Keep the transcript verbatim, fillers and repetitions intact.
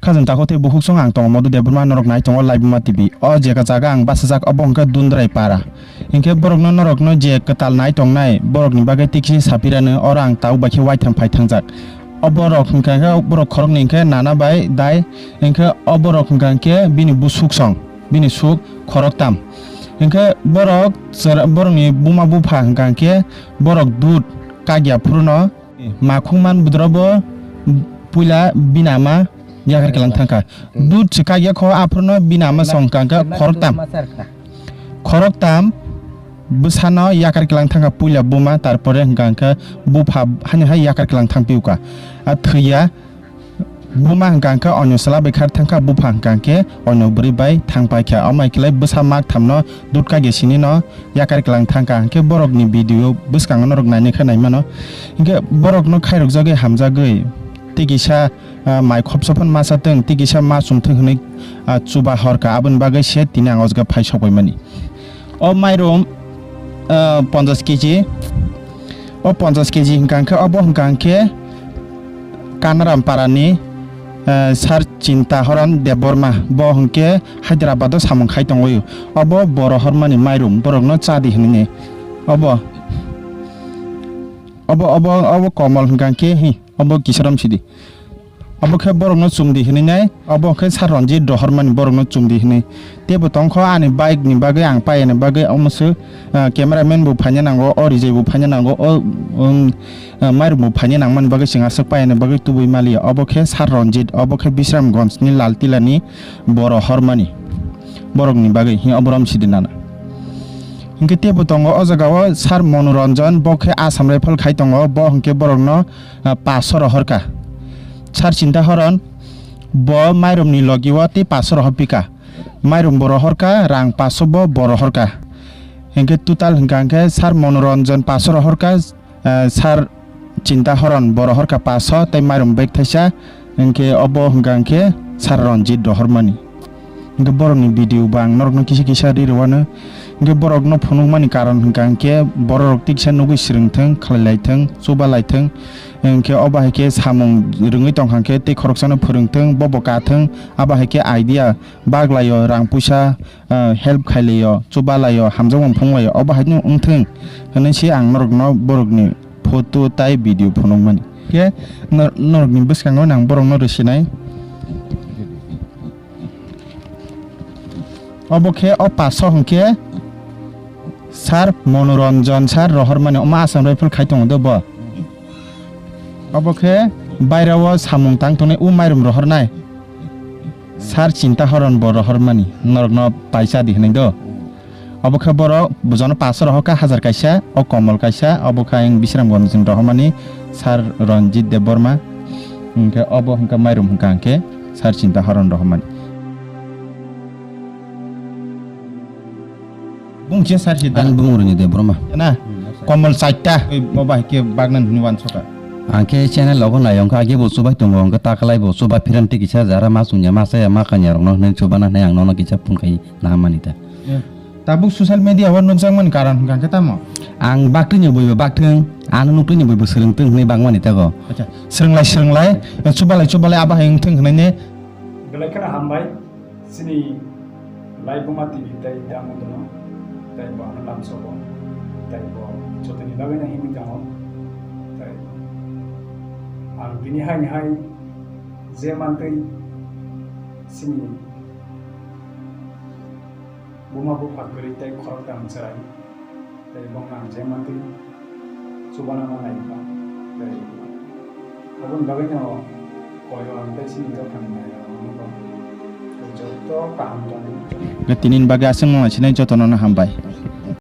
Khajang takhuk tei bukhuk song ang tongo Madhu Debbarma, norok nai tongo Laibuma T V. O je ka jaga ang bachajak obo hwnkhe Dundrai para. Hinkhe borokno norokno je kwtal nai tongnai borokni bagwi tikisi sapirano oro ang tabuk bai khe waithang phaithangjak. O borok hwnkha khe borok khoroknwi hinkhe nana bai dai hinkhe o borok hwnkha khe bini busuk song, bini suk khoroktam. Hinkhe borok chwra-, borokni buma bupha hwnkha khe borok dud kagya phuru no Makhung man budrobo puila bini ama yakar kelang thangkha. Dud se kagya kho aphurno bini ama song kangkha khoroktam. Khoroktam bwsano yakar kelang thangkha puila buma, tarpore hwnkha khe bupha hani hai yakar kelang thang piuka. A thwiya buma hwnkha khe onyo chwla bai khar thangkha, bupha hwnkha khe onyo bwrwi bai thang paikha. Amai khlai bwsa mak thamno dud kagya sinino yakar kelang thangkha, hinkhe borokni video bwskango norok nainai khe naimano. Hinkhe borokno khairokjagwi hamjagwi tei kisa, ah, mai khopsa phano ma cha tong, tei kisa ma chum thung hwnwi, ah, chuba horkha, aboni bagwi se tini ang o jaga phai sok pai mani. O mairum, ah, ponchash keji, o ponchash keji hwnkha khe, obo hwnkha khe Kanaram parani, eh, Sir Chinta Haran Debbarma, bo hwnkhe Hyderabad o samung khai tongwi. Obo bo rohormani mairum, borokno cha di hwnwi. Obo, obo, obo, obo Komol hwnkha khe, hi, obo Kisaram sidi. Obo khe borokno chum di hwnwi nai, obo khe Sir Ranjit rohormani borokno chum di hwnwi. Teibo tongkho ani bike ni bagwi ang paiya ni bagwi omo se, ah, cameraman bo phaina nango, o Rijai bo phaina nango, o, um, ah, mairum bo phaina nangmani bagwi chwng aswk paiya ni bagwi tubui maliya. Obo khe Sir Ranjit, obo khe Bisramganj ni Laltila ni boro hormani borok ni bagwi hi oborom sidi nana. Hinkhe teibo tongo o jaga o Sir Monoranjan, bo khe Assam Rifle khai tongo, bo hinkhe borokno, ah, paso rohorkha. Sir Chinta Haran bo mairum ni logi o tei paso rohor pika. Mairum bo rohorkha, rang paso bo, bo rohorkha. Hinkhe total hwnkha hinkhe Sir Monoranjan paso rohorkha, eh, Sir Chinta Haran bo rohorkha paso tei mairum bag thaisa. Hinkhe obo hwnkha hinkhe Sir Ranjit rohormani. Hinkhe borokni video bo ang norokno kisa kisa ri rwano. Hinkhe borokno phunukmani karon hwnkha hinkhe bororok tiksa nugwi swrwngthwng, khlailaithwng, chubalaithwng. Hinkhe obo hai khe samung rwngwi tongkha hinkhe tei khoroksano phwrwngthwng, bobo kathwng, abo hai khe idea baglaio, rang puisa, ah, help khailaio, chubalaio, hamjakmung phunglaio, obo haino wngthwng hwnwi se ang norokno borokni photo tai video phunukmani. Khe nor-, norokni bwskango nang borokno rwsinai. Obo khe o paso hwnkhe Sir Monoranjan sir rohormani, omo Assam Rifle khai tongo do bo. Obo khe bairao samung tang tongnai, o mairum rohornai. Sir Chinta Haran bo rohormani, norokno paisa di hwnwi do. Obo khe borok bujano paso rohorkha, hajar kaisa, o Komol kaisa, obo khe ang Bisramganj ni rohormani Sir Ranjit Debbarma. Hinkhe obo hwnkha mairum hwnkha hinkhe Sir Chinta Haran rohormani. Bung khe Sir Chinta. Ang bung Ranjit Debbarma. Na? Komol chaita. Oi, bo bai khe bagnan hwnwi uansukha. Ang khe channel logo nai, hwnkha age bo chubai tongo, hwnkha takalai bo chubai phiran tei kisa jara ma chwngya, ma chaya, ma kanya rokno hwnwi chubana hwnwi ang nono kisa phone khai naharmani ta. Eh, tabuk social media o nukjakmani karon hwnkha khe tamo? Ang baktwini buibo bakthwng, ano nuktwini buibo swrwngthwng hwnwi bangmani tago. Acha, swrwnglai swrwnglai, eh, chubalai chubalai abo hai wngthwng hwnwi ne. Belai kheno hambai. Chini Laibuma T V tei Damodarno, tei bo ano lamsogo, tei bo jotoni bagwino himwi tongo, tei ang bini haini hai je mantwi chini buma bupha kwrwi tei khoroktham chwrai. Tei bongno ang je mantwi chubana ma nai ba. Tei aboni bagwino koi o ang tei chini dophani nai rok no bo. Tei joto kaham tongwi. Tini ni bagwi aswk no sinai jotono no hambai.